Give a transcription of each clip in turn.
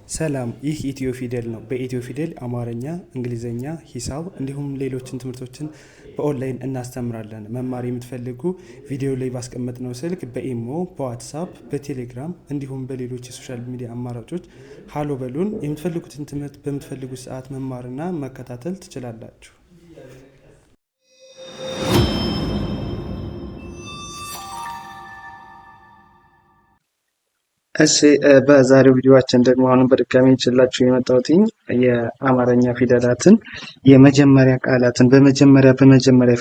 ሰላም፣ ይህ ኢትዮ ፊደል ነው። በኢትዮ ፊደል አማርኛ፣ እንግሊዝኛ፣ ሂሳብ እንዲሁም ሌሎችን ትምህርቶችን በኦንላይን እናስተምራለን። መማር የምትፈልጉ ቪዲዮ ላይ ባስቀመጥነው ስልክ በኢሞ፣ በዋትሳፕ፣ በቴሌግራም እንዲሁም በሌሎች የ social media አማራጮች ሀሎ በሉን። የምትፈልጉትን ትምህርት በምትፈልጉት ሰዓት መማርና መከታተል ትችላላችሁ። እሺ፣ በዛሬው ቪዲዮአችን ደግሞ አሁንም በድጋሚ ይዤላችሁ የመጣሁት የአማርኛ ፊደላትን የመጀመሪያ ቃላትን በመጀመሪያ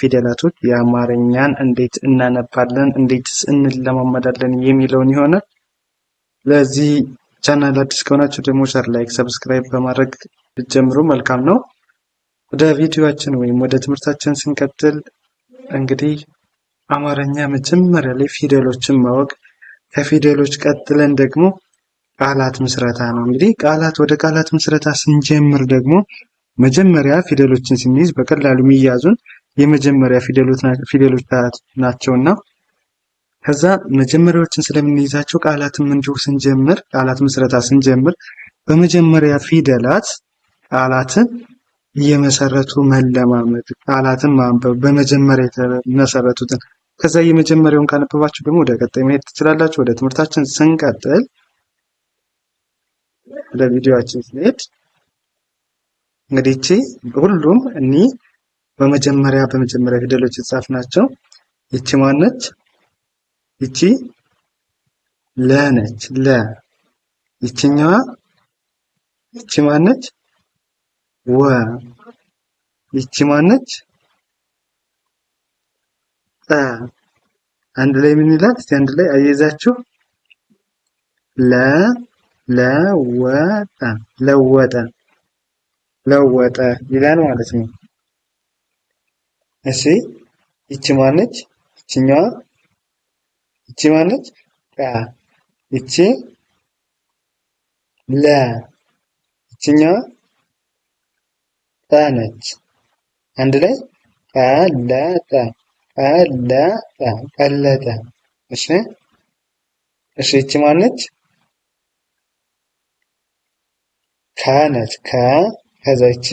ፊደላቶች የአማርኛን እንዴት እናነባለን፣ እንዴትስ እንለማመዳለን የሚለውን ይሆናል። ለዚህ ቻናል አዲስ ከሆናችሁ ደግሞ share፣ like፣ subscribe በማድረግ ብትጀምሩ መልካም ነው። ወደ ቪዲዮአችን ወይም ወደ ትምህርታችን ስንቀጥል እንግዲህ አማርኛ መጀመሪያ ላይ ፊደሎችን ማወቅ፣ ከፊደሎች ቀጥለን ደግሞ ቃላት ምስረታ ነው። እንግዲህ ቃላት ወደ ቃላት ምስረታ ስንጀምር ደግሞ መጀመሪያ ፊደሎችን ስንይዝ በቀላሉ የሚያዙን የመጀመሪያ ፊደሎች ናቸውና ከዛ መጀመሪያዎችን ስለምንይዛቸው ቃላትም እንዲሁ ስንጀምር ቃላት ምስረታ ስንጀምር በመጀመሪያ ፊደላት ቃላትን እየመሰረቱ መለማመድ፣ ቃላትን ማንበብ በመጀመሪያ የተመሰረቱትን፣ ከዛ የመጀመሪያውን ካነበባችሁ ደግሞ ወደ ቀጣይ መሄድ ትችላላችሁ። ወደ ትምህርታችን ስንቀጥል ወደ ቪዲዮአችን ስንሄድ እንግዲህ እቺ ሁሉም እኒ በመጀመሪያ ፊደሎች የተጻፉ ናቸው። ይቺ ማነች? ይቺ ለ ነች። ለ። ይቺኛዋ ይቺ ማነች? ወ። ይቺ ማነች? ጠ። አንድ ላይ ምን ይላል? እስቲ አንድ ላይ አያይዛችሁ ለ ለወጠ ለወጠ ለወጠ ይላል ማለት ነው። እሺ፣ ይቺ ማነች? ይቺኛዋ ይቺ ማነች? ቀ። ይቺ ለ። ይቺኛዋ ጠ ነች። አንድ ላይ ቀለጠ ቀለጠ ቀለጠ። እሺ እሺ፣ ይቺ ማነች? ከ ነች። ከ ከዛ ይቺ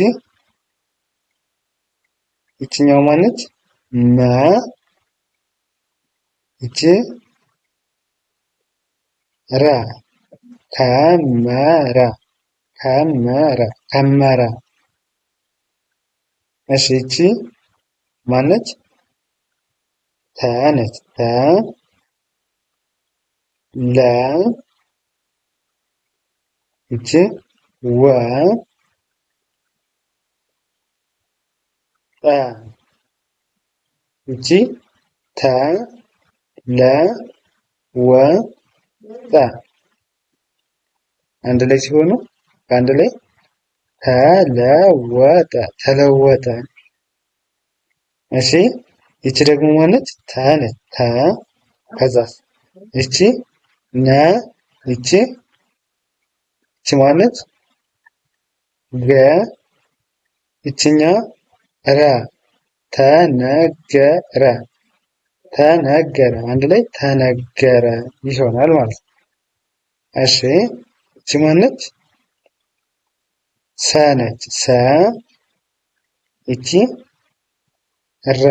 ይቺኛው ማነች? መ። ይቺ ረ። ከመረ ከመረ ከመረ። እሺ፣ ይቺ ማነች? ተ ነች። ተ ለ ይቺ ወ ጠ ይቺ ተ ለ ወ ጠ አንድ ላይ ሲሆኑ በአንድ ላይ ተለወጠ ተለወጠ። እሺ፣ ይቺ ደግሞ ማነች? ተ ነች። ተ ከዛስ ይቺ ነ ይቺ ይቺ ማነች? ገ ይቺኛ ረ ተነገረ ተነገረ አንድ ላይ ተነገረ ይሆናል ማለት ነው። እሺ፣ ይቺ ማነች? ሰ ነች። ሰ ይቺ ረ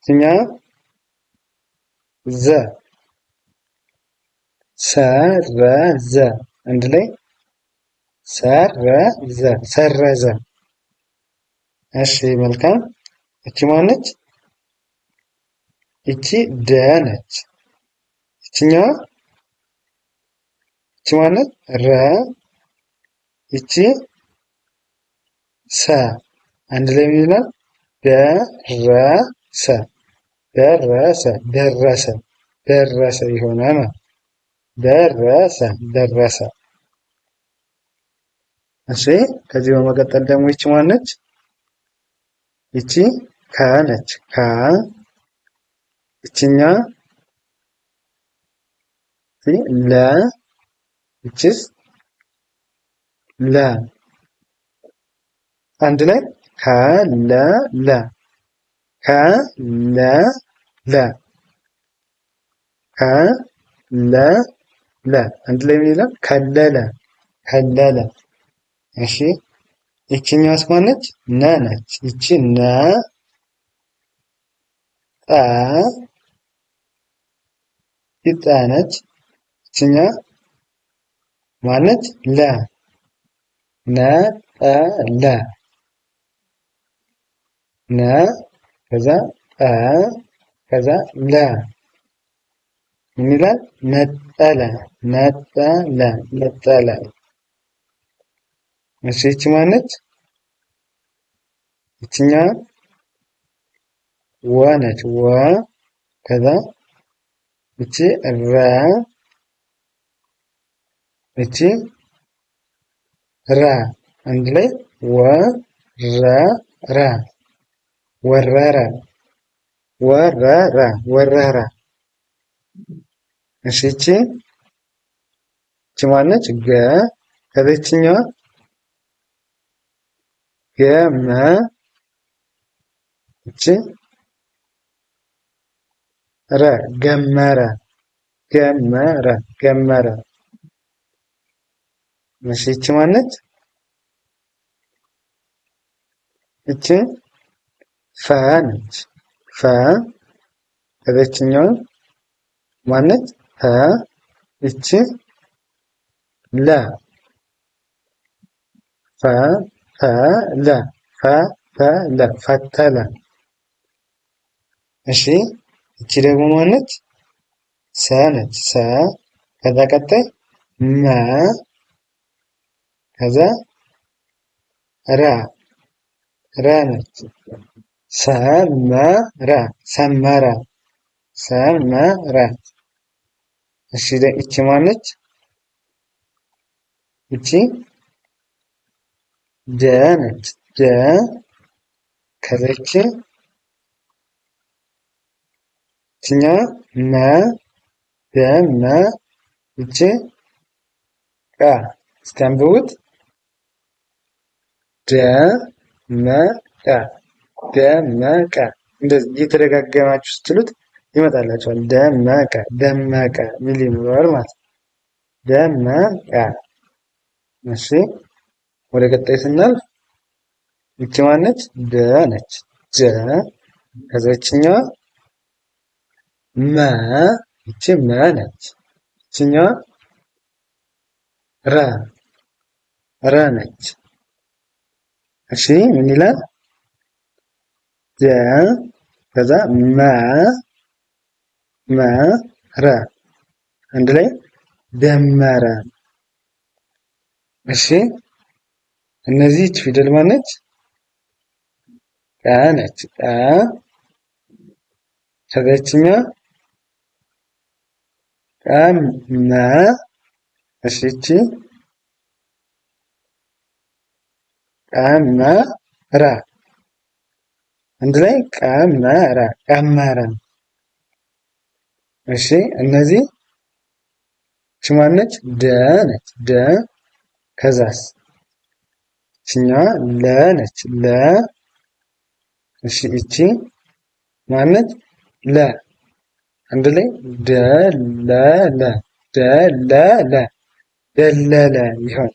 እኛ ዘ ሰረዘ አንድ ላይ ሰረዘ ሰረዘ። እሺ መልካም። እቺ ማነች? እቺ ደ ነች። እቺኛዋ እቺ ማነች? ረ። እቺ ሰ አንድ ላይ ምን ይላል? ደረሰ ደረሰ ደረሰ ደረሰ ይሆናል። ደረሰ ደረሰ። እሺ፣ ከዚህ በመቀጠል ደግሞ ይቺ ማነች? ይቺ ከ ነች። ከ ይቺኛ ለ ይቺስ ለ አንድ ላይ ከ ለ ለ ከ ለ ለ ከ ለ ለ አንድ ላይ ምን ይላል? ከለለ ከለለ። እሺ ይችኛዋስ ማነች? ነ ነች። ይቺ ነ ጠ ይቺ ጠ ነች። ይችኛ ማነች? ለ ነ ጠ ለ ነ ከዛ ጠ ከዛ ለ ምን ይላል? ነጠለ ነጠለ ነጠለ። እሺ ይቺ ማነች? ይችኛ ወ ነች። ወ ከዛ ይቺ ረ ይቺ ረ አንድ ላይ ወ ረ ረ ወረረ ወረረ ወረረ። እሺ ይቺ ይቺ ማነች? ገ ከዛ ይችኛዋ ገመ ይቺ ረ ገመረ ገመረ ገመረ። እሺ ይቺ ማነች? ይቺ ፈ ነች። ፈ ከዛ ይችኛዋ ማነች? ተ ይቺ ለ ፈ ተ ለ ፈ ተ ለ ፈተለ። እሺ ይቺ ደግሞ ማነች? ሰ ነች። ሰ ከዛ ቀጣይ መ ከዛ ረ ረ ነች። ሰመረ ሰመረ ሰመረ። እሺ ይቺ ማነች? ይቺ ደ ነች። ደ ከዛ ይቺ ይችኛዋ መ ደ መ ይቺ ቀ እስቲ አንብቡት። ደመቀ ደመቀ። እንደዚህ እየተደጋገማችሁ ስትሉት ይመጣላችኋል። ደመቀ ደመቀ ሚል ይኖረዋል ማለት ነው። ደመቀ። እሺ ወደ ቀጣይ ስናልፍ ይቺ ማነች? ደ ነች። ደ ከዛ ይችኛዋ መ ይቺ መ ነች። ይችኛዋ ረ ረ ነች። እሺ ምን ይላል? ደ ከዛ መ መ ረ አንድ ላይ ደመረ። እሺ እነዚህ ይች ፊደል ማነች? ቀ ነች። ቀ ከዛ ይችኛዋ ቀ መ እሺ ይቺ ቀመረ አንድ ላይ ቀመረ ቀመረ። እሺ እነዚህ ይቺ ማነች? ደ ነች። ደ ከዛስ ይችኛዋ ለ ነች። ለ እሺ እቺ ማነች? ለ አንድ ላይ ደ ለ ለ ደ ለ ለ ደለለ ይሆን።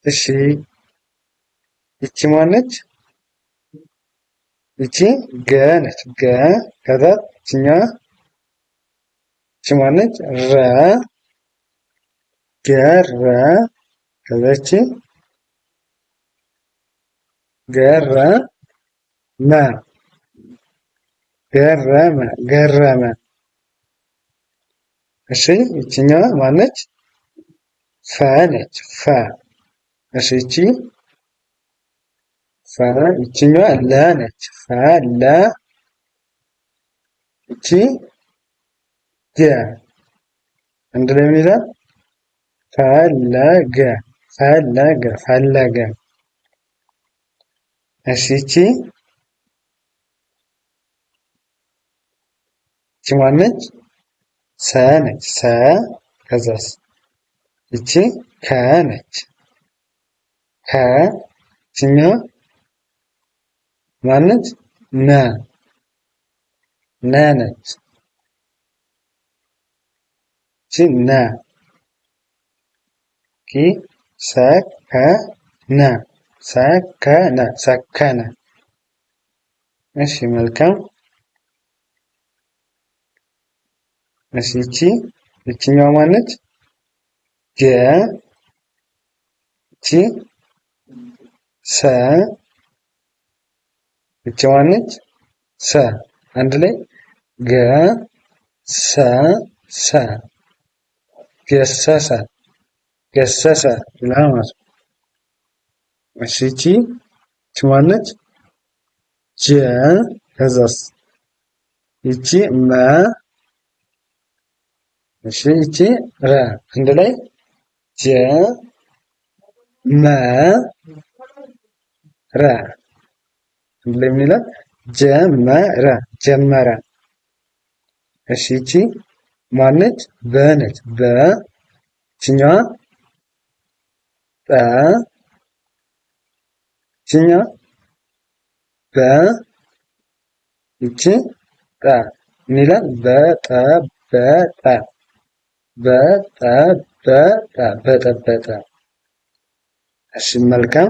እሺ ይቺ ማነች? ይቺ ገ ነች። ገ ከዛ ይችኛዋ ይቺ ማነች? ረ ገረ ከዛ ይቺ ገረመ ገረመ ገረመ። እሺ ይችኛዋ ማነች? ፈ ነች። ፈ እሺ ይቺ ፈ ይችኛዋ ለ ነች። ፈ ለ ይቺ ገ አንድ ላይ ምን ይላል? ፈለገ ፈለገ ፈለገ። እሺ ይቺ ይቺ ማነች? ሰ ነች። ሰ ከዛስ ይቺ ከ ነች። ከ ይችኛዋ ማነች? ነ ነ ነች። እቺ ነ ኪ ሰከነ ሰከነ ሰከነ። እሺ መልካም። እሺ እቺ ይችኛዋ ማነች? ገ እቺ ሰ እቺ ማነች? ሰ አንድ ላይ ገ ሰ ሰ ገሰሰ ገሰሰ ይላል ማለት ነው። እሺ እቺ እቺ ማነች? ጀ ከዛስ ይቺ መ እሺ ይቺ ረ አንድ ላይ ጀ መ ረ አንድ ላይ ምን ይላል? ጀመረ ጀመረ። እሺ ይቺ ማነች? በ ነች። በ ይችኛዋ ጠ ይችኛዋ በ ይቺ ጠ ምን ይላል? በጠበጠ በጠበጠ በጠበጠ። እሺ መልካም።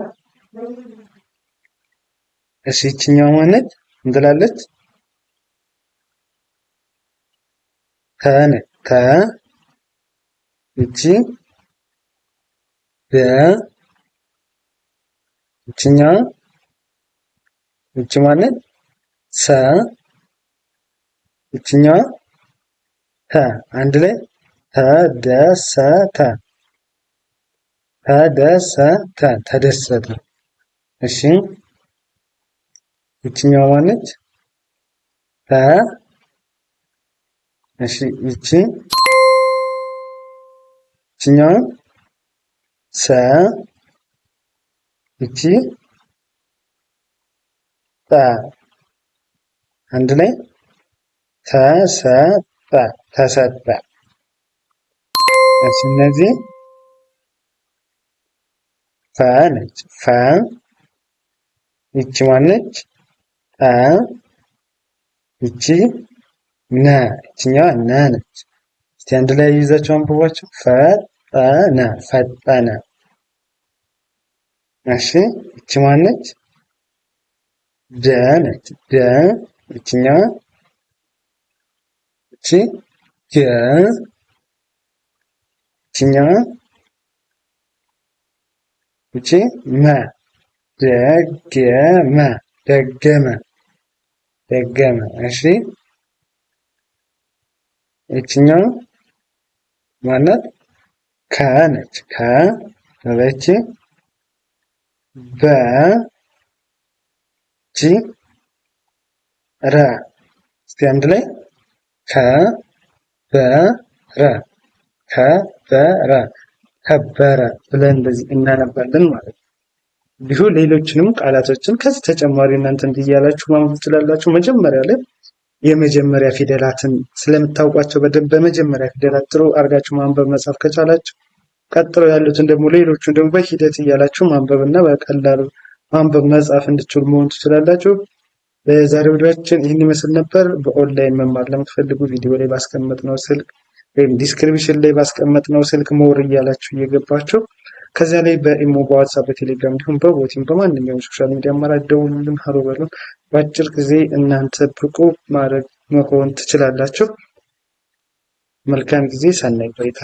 እሺ ይችኛዋ ማነች? ምን ትላለች? ተ ነች። ተ ይቺ በ ይችኛዋ ይቺ ማነች? ሰ ይችኛዋ ተ አንድ ላይ ተደሰተ ተደሰተ ተደሰተ። እሺ ይችኛዋ ማነች? ተ እሺ ይቺ ይችኛዋ ሰ ይቺ ጠ አንድ ላይ ተሰጠ ተሰጠ። እሺ እነዚህ ፈ ነች። ፈ ይቺ ማነች? ጠ ይቺ ነ ይችኛዋ ነ ነች። እስቲ አንድ ላይ ይዛችሁ አንብቧቸው። ፈጠነ ፈጠነ። እሺ ይቺ ማነች? ደ ነች። ደ ይችኛዋ ይቺ ገ ይችኛዋ ይቺ መ ደገመ ደገመ ደገመ። እሺ ይችኛዋ ማናት? ከ ነች። ከ ከዛ በ ቺ ረ እስቲ አንድ ላይ ከ በ ረ ከበረ ከበረ ብለን እንደዚህ እናነባለን ማለት ነው። እንዲሁ ሌሎችንም ቃላቶችን ከዚህ ተጨማሪ እናንተ እንዲህ እያላችሁ ማንበብ ትችላላችሁ። መጀመሪያ ላይ የመጀመሪያ ፊደላትን ስለምታውቋቸው በደንብ በመጀመሪያ ፊደላት ጥሩ አድርጋችሁ ማንበብ መጻፍ ከቻላችሁ ቀጥለው ያሉትን ደግሞ ሌሎቹን ደግሞ በሂደት እያላችሁ ማንበብና በቀላሉ ማንበብ መጻፍ እንድችሉ መሆን ትችላላችሁ። በዛሬው ቪዲዮአችን ይህን ይመስል ነበር። በኦንላይን መማር ለምትፈልጉ ቪዲዮ ላይ ባስቀመጥነው ስልክ ወይም description ላይ ባስቀመጥነው ስልክ more እያላችሁ እየገባችሁ ከዚያ ላይ በኢሞ፣ በዋትሳፕ፣ በቴሌግራም እንዲሁም በቦቲም በማንኛውም social media አማራጭ ደውሉልን፣ ሀሎ በሉን። በአጭር ጊዜ እናንተ ብቁ ማድረግ መሆን ትችላላችሁ። መልካም ጊዜ፣ ሰናይ ቆይታ።